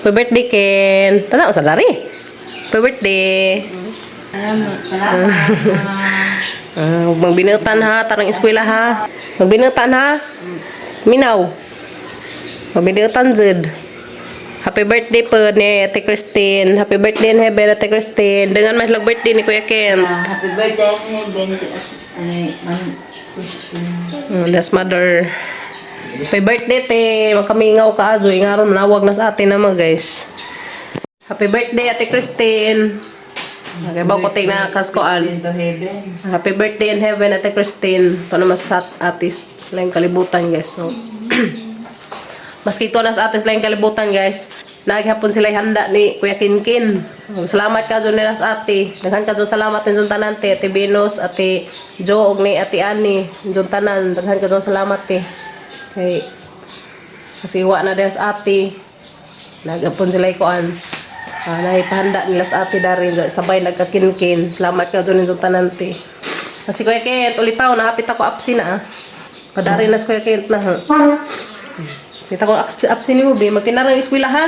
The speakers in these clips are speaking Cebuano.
Happy birthday, Ken. Tanaw sa lari. Happy birthday. Salamat. Ah, huwag magbinutan ha, tarang eskwela ha. Magbinutan ha. Minaw. Magbinutan jud. Happy birthday po ni Ate Christine. Happy birthday in heaven, Ate Christine. Dengan mas lag birthday ni Kuya Ken. Ah, happy birthday, heaven. Ano, man, Christine. That's mother. Happy birthday, te. Makamingaw ka, azo. Ingaron, nawag na sa atin naman, guys. Happy birthday, Ate Christine. Okay, ba ko na kaskoan. Christine to heaven. Happy birthday in heaven, Ate Christine. Ito naman sa atis lang kalibutan, guys. So, maski ito na sa atis lang kalibutan, guys. Naghapon sila handa ni Kuya Kinkin. Salamat ka dyan nila sa ate. Daghan ka dyan salamat din tanan, te. Ate Venus, Ate Jo, og ni Ate Annie. Dyan tanan. Daghan ka dyan salamat, te. Kay, kasi wa na dahil sa ate. Nagapon sila ikuan. Ah, naipahanda nila sa ate dari sabay nagkakinkin. Salamat ka doon yung tanan te. Kasi Kuya Kent, ulitaw, nahapit ako apsi na ah. Padari na si Kuya Kent na ha. Kita ko apsi ni mo be, magtinarang eskwela ha.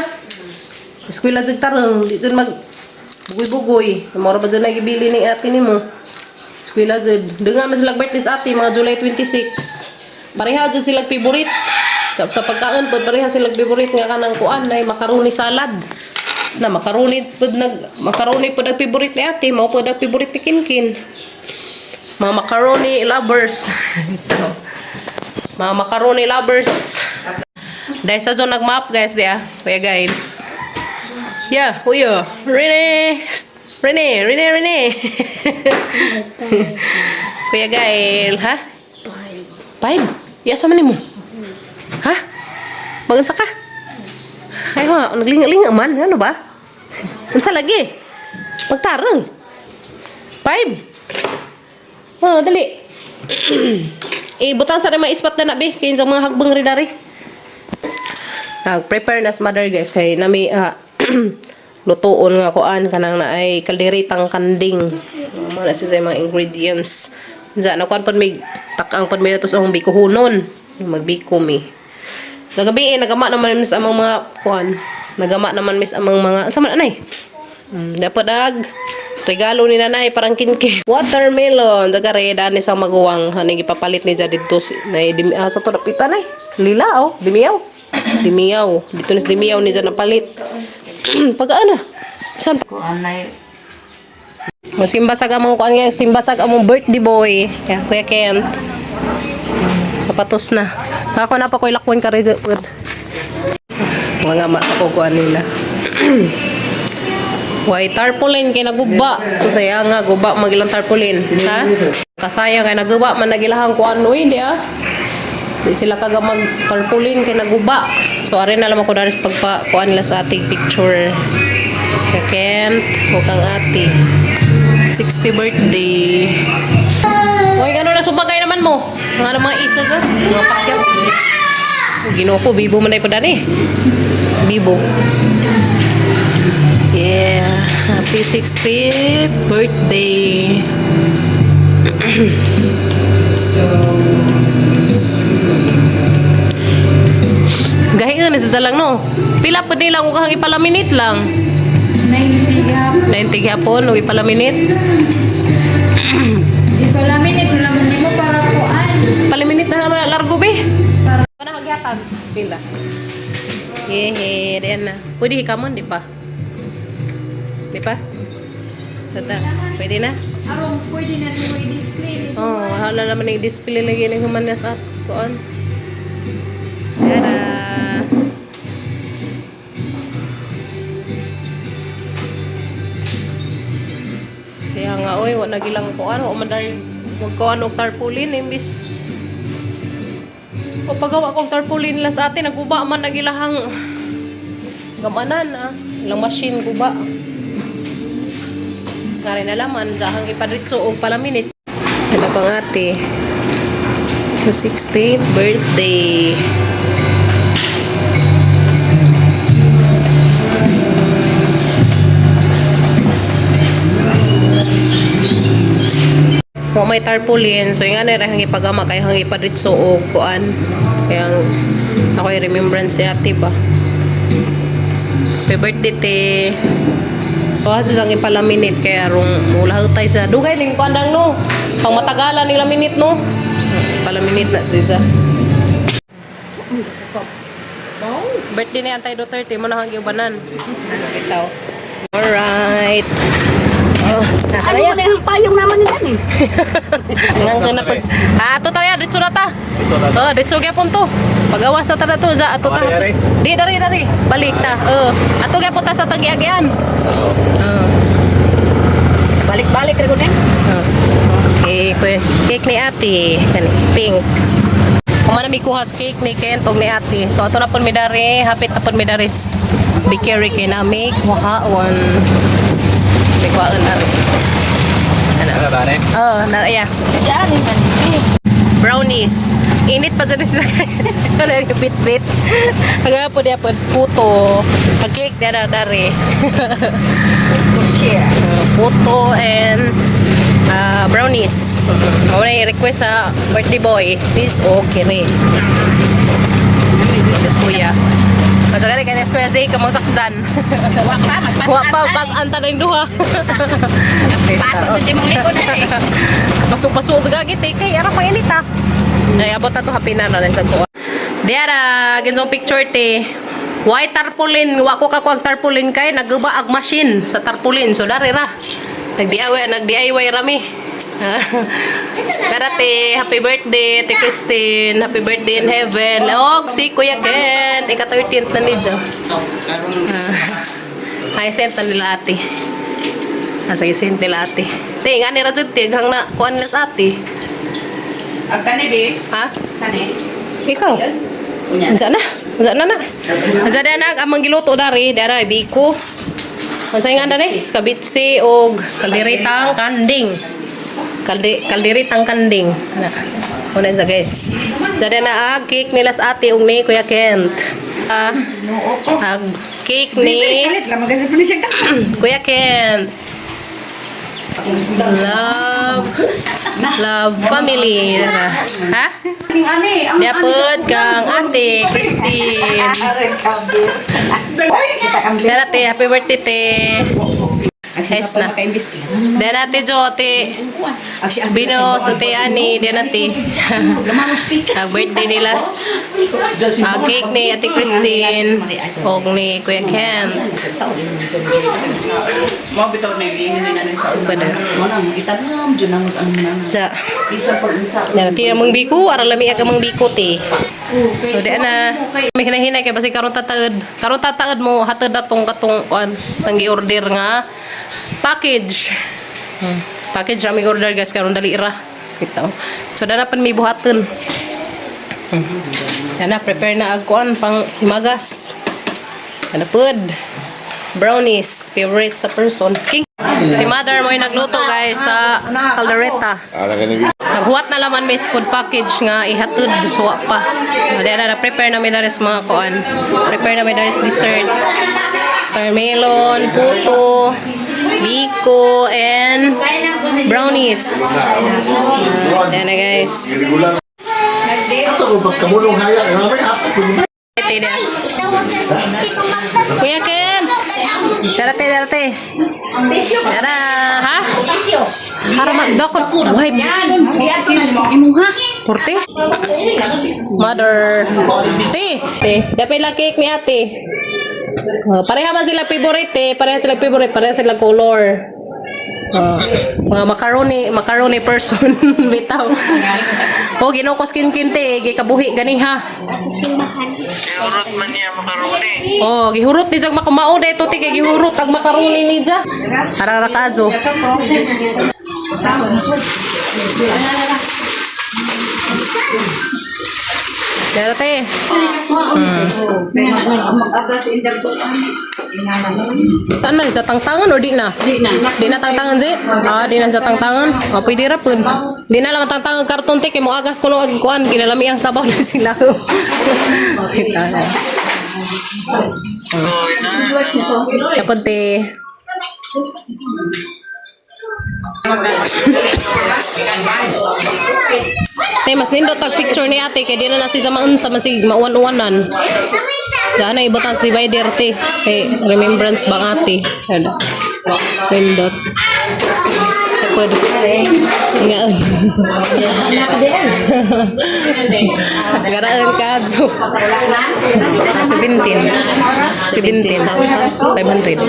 Eskwela jud tarong, di jud mag bugoy-bugoy. Mora ba jud nagibili ni ate nimo? Eskwela jud. Dungan man sila birthday sa ate mga July 26. Pareha jud sila favorite. Sa pagkaon pud pareha sila favorite nga kanang kuan nay macaroni salad. Na macaroni pud nag macaroni pud ang favorite ni ate, mao pud ang favorite ni Kinkin. Mga macaroni lovers. Ito. Mga macaroni lovers. Dahil sa zone nag-map guys, di ah. Kuya Gail. Yeah, kuya. Rene! Rene, Rene, Rene. Kuya Gail, ha? 5. 5? Iya sa man mo? Ha? Magansa ka? Ay ha, naglinga-linga man. Ano ba? Unsa lagi? Pagtarang. 5. Oh, dali. Eh, butan sa rin maispat na na, be. Kaya sa mga hagbang rin dari. Nag-prepare na sa mother, guys. Kay nami, lutuon nga kuan kanang na ay kalderitang kanding. Mga na siya sa mga ingredients. Diyan, nakuan pud may takang pud may natos ang bikuhunon. Magbiko mi. Nagabi eh, nagama naman mis amang mga kuan. Nagama naman mis amang mga, unsa man anay? Dapat ag regalo ni nanay parang kinki. Watermelon, dagare dani sa maguwang haning ipapalit ni dito si na sa to dapitan ay. Lila oh, dimiyaw. Dimiyaw. Dito ni dimiyaw ni dyan napalit. Pag ana. San Kung anay, mo simbasag among kuan guys, simbasag among birthday boy. Ya, Kuya Kent. Sapatos na. Ako na pa ko'y lakwon ka rin. Mga ma sa kukuan nila. Why tarpaulin kay naguba. So saya nga guba magilang tarpaulin, ha? Kasaya kay naguba man nagilahang kuan uy di ah. Di sila kaga mag tarpaulin kay naguba. So are na lang ako dari pagpa kuan nila sa ating picture. Kay Kent, huwag kang ate. 60 birthday. Uy, ano na sumagay naman mo? Mga ano mga isa ka? Mga pakyaw. Ginoo ko, bibo man ay padani. Bibo. Yeah. Happy 60th birthday. Gahi na nisa lang no. Pila pa nila kung kahang ipalaminit lang. 90 gihapon. 90 gyapon ug ipalaminit. Ipalaminit naman nimo para kuan. Palaminit na naman largo be. Para Ano hagyatan? Pila. Hehe, diyan na. Pwede hikamon, di pa? Di pa? Tata, pwede na? Aron pwede na nimo i-display nito. Oh, wala naman yung display lagi ng humanas at kuan. Tara! Kaya nga, oy, wala nagilang kuan, wa man dari wag kuan og tarpaulin imbis. O pagawa kog tarpaulin nila sa atin, naguba man nagilahang gamanan ah. Ilang machine guba. Ngari na laman, dahang ipadritso og palaminit. Ano pang ate? 16th birthday. Wa may tarpaulin, so yung ano hang ipagama kay hang ipadritso og kuan. Kaya ako yung remembrance ni ate ba. Happy birthday, te. Kasi lang ipalaminate kaya rong mulahutay sa dugay ning kuandang no. Pang matagalan ni laminate no. Palaminate na siya. Birthday ni Antay Duterte mo na hang giubanan. Itaw. Alright. Oh, Ano mo na yung payong naman nila ni? Ngang ka na pag Ah, ato tayo dito na ta. Oh, dito gyapon to. Pagawas na ta na to za ato ta. Di dari dari balik ta. Oh, ato gyapon ta sa tagiagian. Oh. Balik-balik ra ko din. Oh. Okay, kuya. Cake ni ate. Kani, pink. Kumana mi kuha sa cake ni Kent og ni ate. So ato na pud mi dari, hapit na pud mi dari bakery kay nami kuhaon. May kuhaon ari. Ano? Oh, na iya. Yan man. Brownies. Init pa dyan sila guys. Ano yung bit-bit. Hanggang po diya po puto. Pag cake diya na dari. To share. Puto and brownies. Mao na yung request sa birthday boy. Please, okay rin. Yes, kuya. Masagari kay Kuya Zay, kamang sakdan. Wa pa magpas. Wa pa, pas anta na yung duha. Pasok di mong likod na eh. Pasok-pasok sa gagit eh. Kay, ara pang init ah. Ay, abot na to, happy na na sa kuha. Diara, ginsong picture te. Why tarpaulin? Wa ko kakuag tarpaulin kay naguba ag machine sa tarpaulin. So dari ra. Nag-DIY, nag-DIY rami. Tara te, happy birthday te Christine. Happy birthday in heaven. Og si Kuya Ken, ika 13th na ni Jo. Ay, sent na nila ate. Ah, sige, sent nila ate. Te, nga ni ra jud te, hang na kuan nila sa ate. Ang kani be? Ha? Kani. Ikaw? Unya. Ansa na? Ansa na na? Ansa na na amang giluto dari, dara biko. Unsa nga dari? Skabitsi og kalderitang kanding. Kalderitang kanding. Na. Una sa guys. Dara na ag cake nila sa ate og ni Kuya Kent. Ah, ag cake ni Kalit lang magasi pud siya. Kuya Kent. Love Love family. Dara. Ha? Ning ani, ang Diapod kang ate Christine. Aray kabi. Kita kang Dara te, happy birthday te. Ang sino Yes na. pa makaimbis. Dara te Jo te. Ang si Bino sa te ani, dara te. Ang birthday nila ang cake ni Ate Christine og ni Kuya Kent. Mo bitaw na yung ni nanay sa Ba na? Mo nang itanam jud nang sa among nanay. Ja. Bisa pag unsa. Dara te among biko, ara lami ang among biko te. So di na may hinahinay kay basi karon tataed. Karon tataed mo hatod na tong katong kuan tang gi-order nga package. Package ra mi order guys karon dali ra. Ito. So dana pan may buhaton. Sana prepare na ag kuan pang himagas. Ano pud? Brownies, favorite sa person. King. Si mother mo yung nagluto guys sa kaldereta. Naghuwat na laman may food package nga ihatod suwa pa. Di na prepare na mi daris mga kuan. Prepare na mi daris dessert. Watermelon, puto, biko, and brownies. Ayan na guys. Ato ko pagkamulong haya, grabe ha. Ate na. Kuya Ken! Darate, darate. Tara, ha? Para magdakot. Wipes. Purte? Mother. Te, te. Dapat lang cake ni ate. Oh, pareha man sila favorite eh. Pareha sila favorite. Pareha sila color. Oh, mga macaroni, macaroni person bitaw. Oh, Ginoo ko skin kinte, gikabuhi gani ha. Gihurot man niya makaroni. Oh, gihurot ni jag makumao dito ti kay gihurot ang macaroni ni ja. Ara ra kaazo. Dara te. Mag-agas indag ko. Saan man sa tangtangan o di na? Di na. Di na tangtangan si? Ah, di na sa tangtangan. Ah, pwede ra pun. Di na lang tangtangan karton te kay moagas kuno ag kuan kinalami ang sabaw na sila. Kita na. Kapag te. Tay, mas nindot tag picture ni ate kay di na na si zamaan sa masig mauwan-uwanan. Daan na ibutang sa divider te. Kay remembrance bang ate. Ano? Nindot. Tapod. Nga. Garaan ka. So, 17. 17. 500.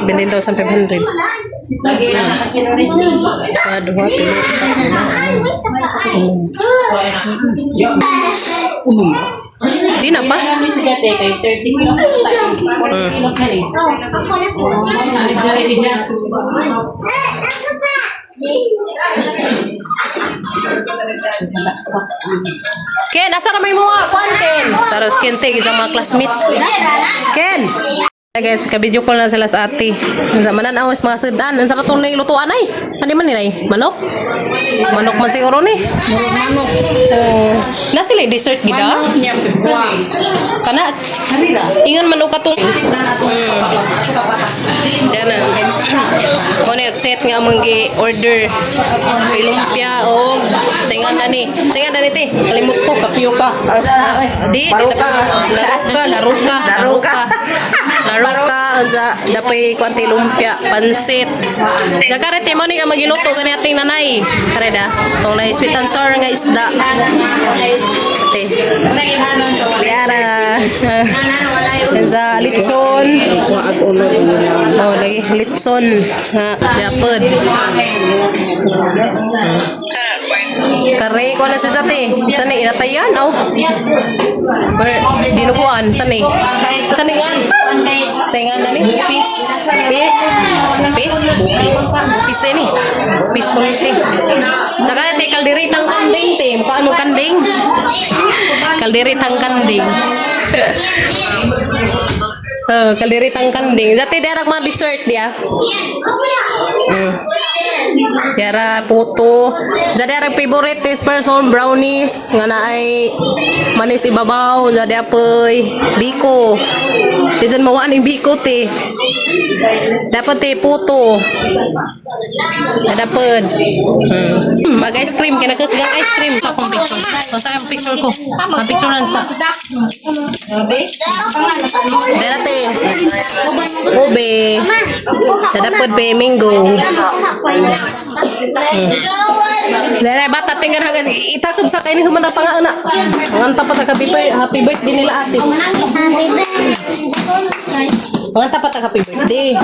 17,500. Sa duha, tulo, anom. Di na pa. Ken, asa ra may mga kuan Ken? Saros Ken te isang mga classmate. Ken. Hey guys, ka-video call na sila sa ate. Unsa man awas mga sudan, unsa ka tong lutuan ay? Ano man nilay? Manok? Manok man siguro ni. Manok. Oh. Na sila dessert gida? Kana ingon man og katong. Dana. Mo na set nga among gi-order. May lumpia og singan dani. Singan dani te. Kalimot ko. Tapioca. Di, di laruka, laruka, laruka. Laruka, unsa dapay kuanti lumpia, pansit. Nagkaret mo ni nga magiluto gani ating nanay. Kare da, tong nay sweet and sour nga isda. Te. Diara. Unsa litson. Oh, lagi litson. Ha, yapod. Kare ko na sa te. Sa ni inatayan aw. Ber, dinuguan sa ni. Sa ni ngan. Sa ngan na ni. Pis. Pis. Pis. Pis. Pis te ni. Pis ko ni. Saka te kalderitang kanding te. Mukha ano kanding? Kalderitang kanding. Oh, kalderitang kanding. Zate derak mga dessert dia. Yara puto. Jadi ara favorite this person brownies nga naay manis ibabaw, jadi apoy biko. Di dyan mawaan yung biko te. Dapat te puto. Dapat. Mag ice cream kaya nagkasgang ice cream sa akong picture. Basta yung picture ko. Ang picture sa. Dara te. Ube. Dapat be mango. Dara bata tinggal hagas itakob sa kainin human pa nga ana. Nganta pa ta happy birthday, happy birthday nila ate. Nganta pa ta happy birthday.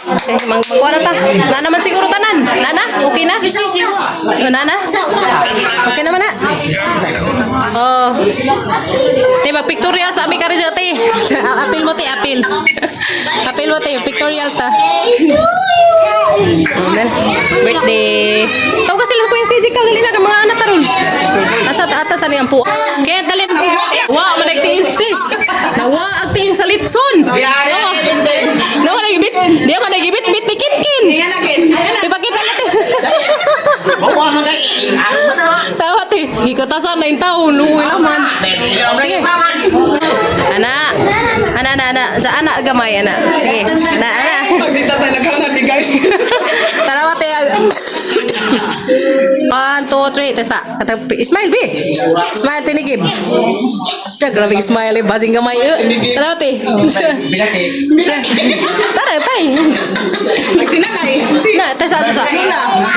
Okay, mag magkuha na ta. Na naman siguro tanan. Nana, okay na? Nana? Okay naman na. Oh. Te, mag-pictorial sa ami ka rin te. Apil mo te, apil. Apil mo te, pictorial ta. Amen. Birthday. Tawag ka sila Kuya CJ ka dali na ka mga anak karon. Asa ta ata sa niyang po. Kaya dali. Wa man nagtiil ti. Nawa ang tiil sa litson. Nawa nagibit. Di man nagibit bit ni Kinkin. Ipakita natin. Bawa man kay. Tawa ti. Gikatasan na yung taon. Luwi laman. Sige. Ana. Ana, ana, ana. Sa ana gamay, ana. Sige. Ana, ana. Pagdita tayo naghangat di Tarawa te. One, two, three. Tesa. Smile, be. Smile, tinigib. Ta, grabe smile eh. Basing gamay. Eh. Tarawa te. Tara, tay. Nagsinanay. Na, tesa, tesa.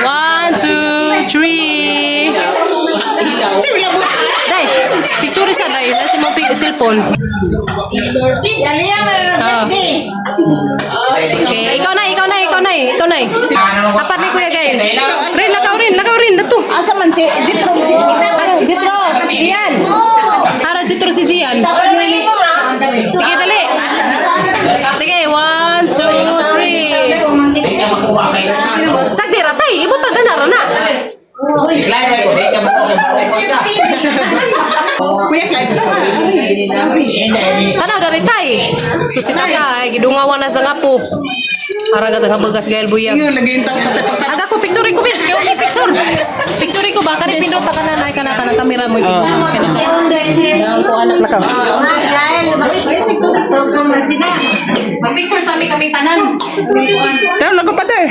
One, two, three. Day, picture sa day. Nasa mong cellphone. Oh. Okay, ikaw na, ikaw na, ikaw na, ikaw na. Apat ni Kuya Gail. Rin, lakaw rin, lakaw rin, dato. Asa man si Jitro si Ara, Jitro, Gian. Ara, Jitro si Gian. Sige, dali. Sige, one, two, three. Sagdi, ratay. Ibutan na, rana. Kuya Clive. Tanaw dari tay. Susi tatay, gidungawan na sa ngapo. Ara ka sa kabagas Gail Buyag. Ingon lagi yung tao sa tapat. Aga ko picture ko pin. Kaya may picture. Picture ko ba kani pindot ka na nay kana kana kamera mo ipindot ka na. Ko anak na ka. Mag-picture sa amin kaming tanan. Pero lago, Father.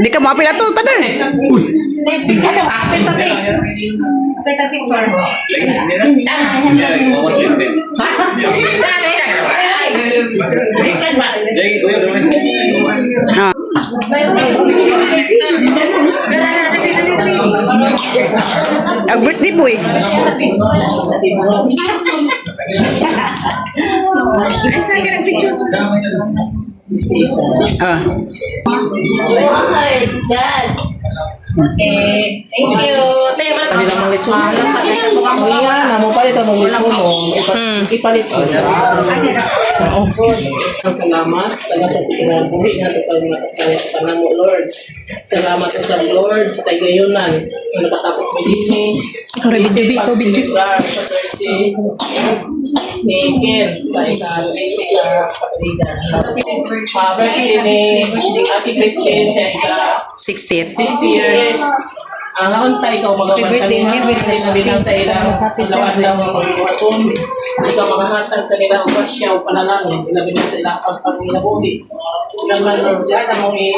Di ka mo apil ato, Father. Apil ta, te. Apil ta picture. Ah. Ang birthday boy. Ah. Oh my God. Okay. Thank you. Te, wala Iya, namo palit ang mga mo. Ipalit ko. Salamat sa nasa sa kinabuhi nga total nga kaya sa namo, Lord. Salamat sa Lord sa kagayunan nga nakatapos mo dinhi. Ikaw rin, video, ikaw, video. Sa birthday ni Ken sa ika sa kapatid. Birthday ni Ate Christine sa ika 60th. 6 years. Ang naunta ikaw magawan Happy birthday, kanila, bilang sa ilang adlaw-adlaw nga pagbuhaton. Ikaw makahatag kanila ang grasya o panalangin, ilabi na sa ilang pagpanginabuhi. Ilang man Lord God, among i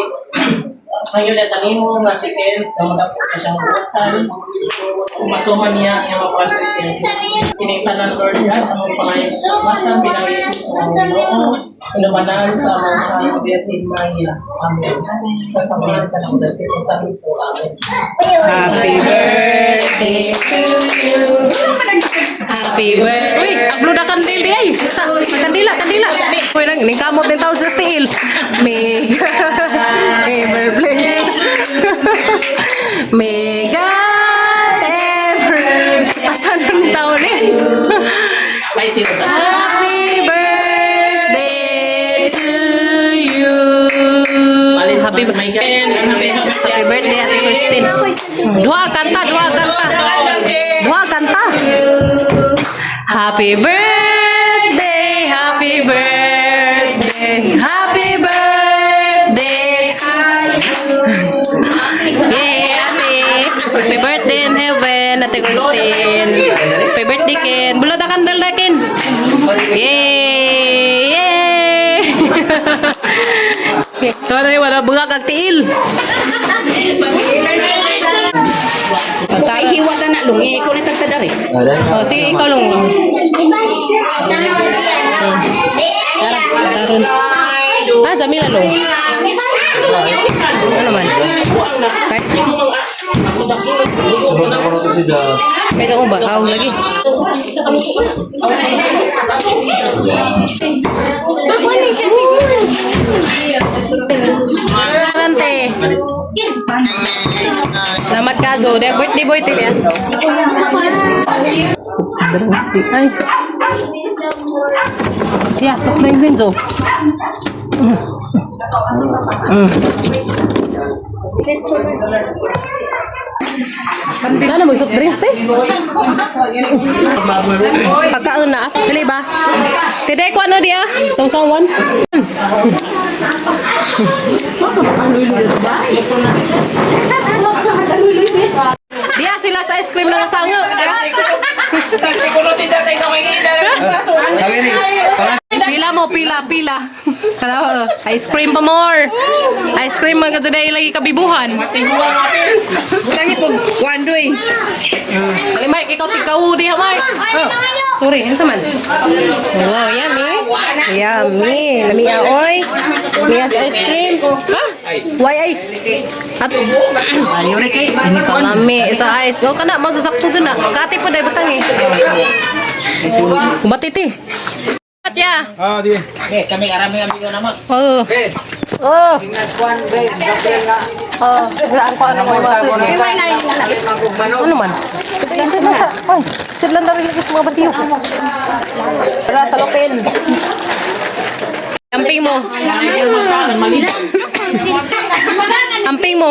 ngayon na tanimo nga si Ken, nga madapot na siyang buhatan. Kung matuman niya, ang mapalpit siya. Kinitanan Lord God, among pangayon sa matan, bilang sa among Ginoo, inumanan sa among mahal na Virgin Maria. Amen. Sa samahan sa nang sa Espiritu Santo. Amen. Happy Birthday to you. Happy birthday. Uy, aglo na kandil di ay. Basta, kandila, kandila. Uy, nang ningkamot din tao sa tiil. May God ever bless. May God ever. Asa ng tao ni? Happy birthday to you. Happy Happy birthday, Ate Christine. Dua kanta, dua kanta. Dua kanta. Happy birthday, happy birthday, happy birthday to you. Yay, Ate. Happy birthday in heaven, Ate Christine. Happy birthday, Ken. Bulod ang kandol na, Ken. Yay! Yay! Ito na yung wala bunga kag tiil. Kay hiwa na na lungi ikaw ni tagtadari. Oh, sige, ikaw lang. Karon. Ah, Jamila long. Ano man? Kay, Sunod na ko na to si Jazz. may ako ba? Aw, lagi. Karante. Salamat ka, Jo. Dahil birthday boy, tibi. Drinks di. Ay. Yeah, soft drinks din, Jo. Kana mo soft drinks te? Pagkaon na asa dili ba? Tiday ko ano dia? Sausawan. Dia sila sa ice cream na nasanga. Pila mo, pila, pila. Hello, ice cream pa more. Ice cream mga today lagi kabibuhan. Butangi pog kuan doy. Ali Mike, ikaw tigkaw diha Mike. Oh, sorry, unsa man? Wow, yummy. Yummy. Lami oy. Mias ice cream. Ha? Why ice? At ayo re kay ini kalami sa ice. Oh kana mo sakto jud na. Kati po dai butang eh. Kumbati ti. At ya. Ah, sige. Kami arami amigo na mo. Oh. Oh. Oh, saan ko ano mo iwasan? Ano man? Sit lang sa, ay, sit lang na rin lagi sa mga basiyo. Tara, sa lupin. Amping mo. Amping mo.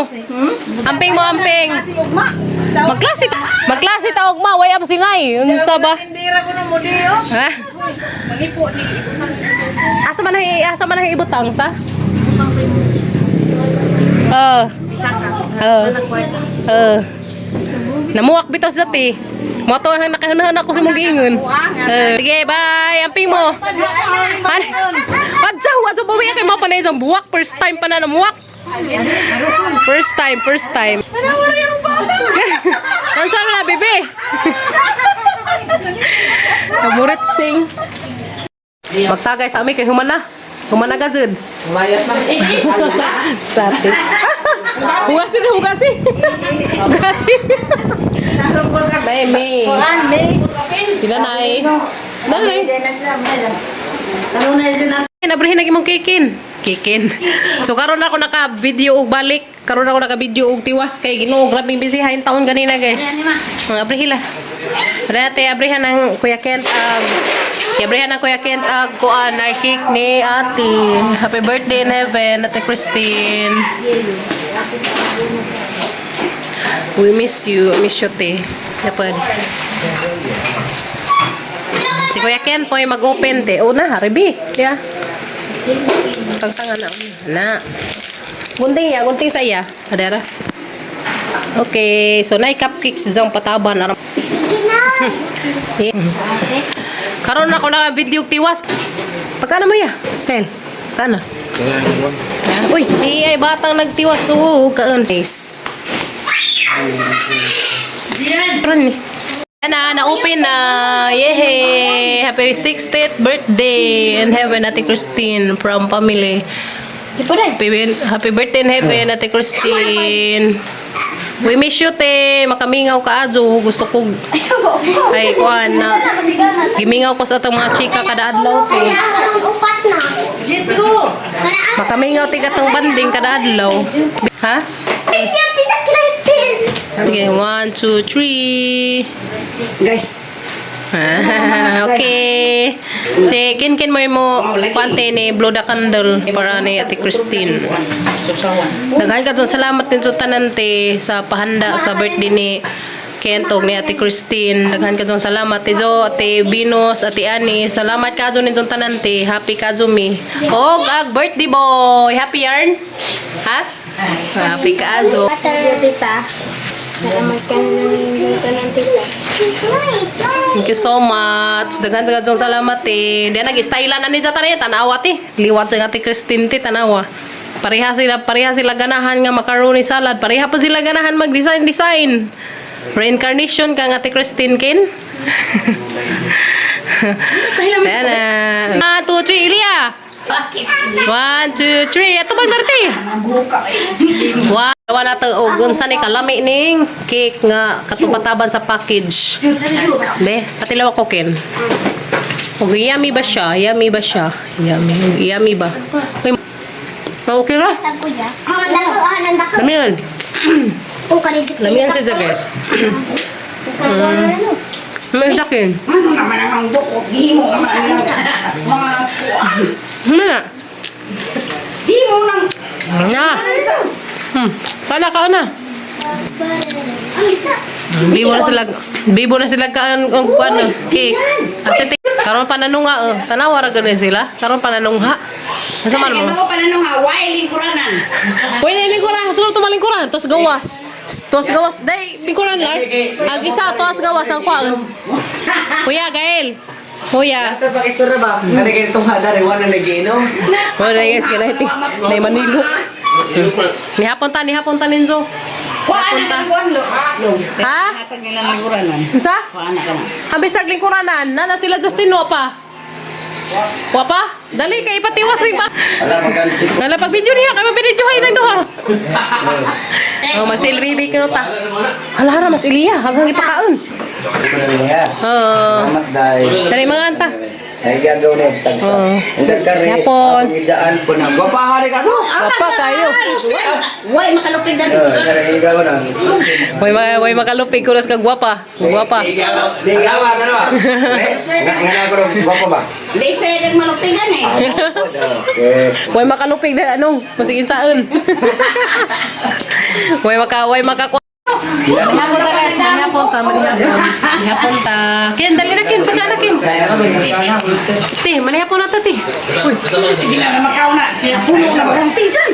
Amping mo, amping. Magklase, magklase tawag ma, way up sinay. Unsa ba? Ha? Asa man ang ibutang sa? Oh. Oh. Oh. Namuwak bitaw sa ti. Mo to ang nakahunahon ako sa mong giingon. Eh, sige, bye. Amping mo. Adjaw, adjaw buwi kay mo panay jang buwak, first time pa na namuwak. First time, first time. Ang sama na, bebe. Kaburit sing. Magtagay sa ami kay human na. Human na ka jud. Layas na. Sa atin. Hugasin, hugasin. Hugasin. Nay, May. Pinanay. Nanay. Nabrihin na imong kikin. Kikin. So karon ako naka-video og balik. Karon ako naka-video og tiwas kay Ginoo, grabing busy hain taon ganina, guys. Mga abrihila. Rete abrihan ang Kuya Kent ag Abrihan ang Kuya Kent ag kuan ay cake ni Ate. Happy birthday in heaven, Ate Christine. We miss you. Miss you, te. Napad. Si Kuya Ken po ay mag-open, te. O na, haribi. Yeah. Tangtanga na. Na. Gunting ya, gunting sa iya. Adara. Okay, so nay cupcakes diyang pataban. Aram. Yeah. Karon ako na video tiwas. Pagkano mo ya? Ken, pagkano? Ah, uy, di ay batang nagtiwas. Oo, kaan. Nice. Karon ni. Yan na, na-open na. Yehey! Happy 60th birthday in heaven, Ate Christine from family. Happy birthday in heaven, Ate Christine. We miss you, te. Makamingaw ka, ajo. Gusto ko. Ay, kuan na. Gimingaw ko sa atong mga chika kada adlaw, te. Upat na. Makamingaw, te, katong banding kada adlaw. Ha? Miss you, Tita Christine. Sige, one, two, three. Gay. Ah, okay. Si Kinkin mo mo kwante ni blow the candle para ni Ate Christine. Susawan. Daghan ka dun. Salamat din sa tanan te sa pahanda sa birthday ni Kentog ni Ate Christine. Daghan ka dun. Salamat te Jo, Ate Venus, Ate Annie. Salamat ka dun ninyong tanan te. Happy ka dun mi. Og ag birthday boy. Happy yarn? Ha? Happy ka dun. Tita. Salamat ka na ng tita. Thank you so much. Daghan sa dyan salamat eh. Diyan nag-style na ni Jatan eh. Tanawa te. Liwat sa Ate Christine te. Tanawa. Pareha sila ganahan nga macaroni salad. Pareha pa sila ganahan mag-design design. Reincarnation kang Ate Christine kin. Ayan na. 1, 2, 3, Ilya! 1, 2, 3. Ato bang darte? Wow, na to og unsa ni kalami ning cake nga katubataban sa package. Be, patilaw ako kin. Og yummy ba siya? Yummy ba siya? Yummy. Yummy ba? Uy, ma okay ra. Kuya. Ang dako, ang dako. Lamian. Oh, kanito. Lamian siya guys. May sakin. Ano naman ang bukok? Gihimo naman ang mga kuan. Na. Gihimo nang Na. Pala ka na. Ang isa. Bibo na sila kaan ang kuan cake. Ate te, karon pa nanunga oh. Tanawa ra gani sila. Karon pa nanungha. Asa man mo? Ano pa nanong ha? Why lingkuranan? Uy, lingkuran, sunod to malingkuran, tos gawas. Tos gawas, day lingkuran lang. Ang isa tos gawas ang kuan. Kuya Gael. Kuya. Ito pa istorya ba? Nga na ganitong hadar, wala na nagiinom. Oh, na guys, kinaiti. Nay manilok. Nihapon ta ninzo. Kuan na kang kuan lo. Ha? Hatag nila lingkuranan. Unsa? Kuan na kana. Ang bisag lingkuranan, nana sila Justin wa pa. Wa pa? Dali kay ipatiwas rin pa. Wala, magkano si Wala pag video niya, kay mabidyo hay nang duha. Oh, mas ilbibi kino ta. Hala ra mas iliya, hanggang ipakaon. Oo. Salamat dahil. Dali mga anta. Ay gagaw na yung tagsa. Oo. Ang dagkari, Yapon. akong idaan po na. Gwapahari ka ko! Wa pa kayo. Why makalupig dali? Oo, kare, ikaw na. Way makalupig kuras ka gwapa. Gwapa. Di gawa, gano'n. Nga nga ko rin, gwapa ba? Lisa nag malupigan eh. Okay. Way makalupig na anong masig insaon. Way maka Manihapon ta guys, manihapon ta, manihapon. Manihapon ta. Ken, dali na Ken, pagka na Ken. Te, manihapon na ta te. Sige na makauna. Puno na bagong tijan.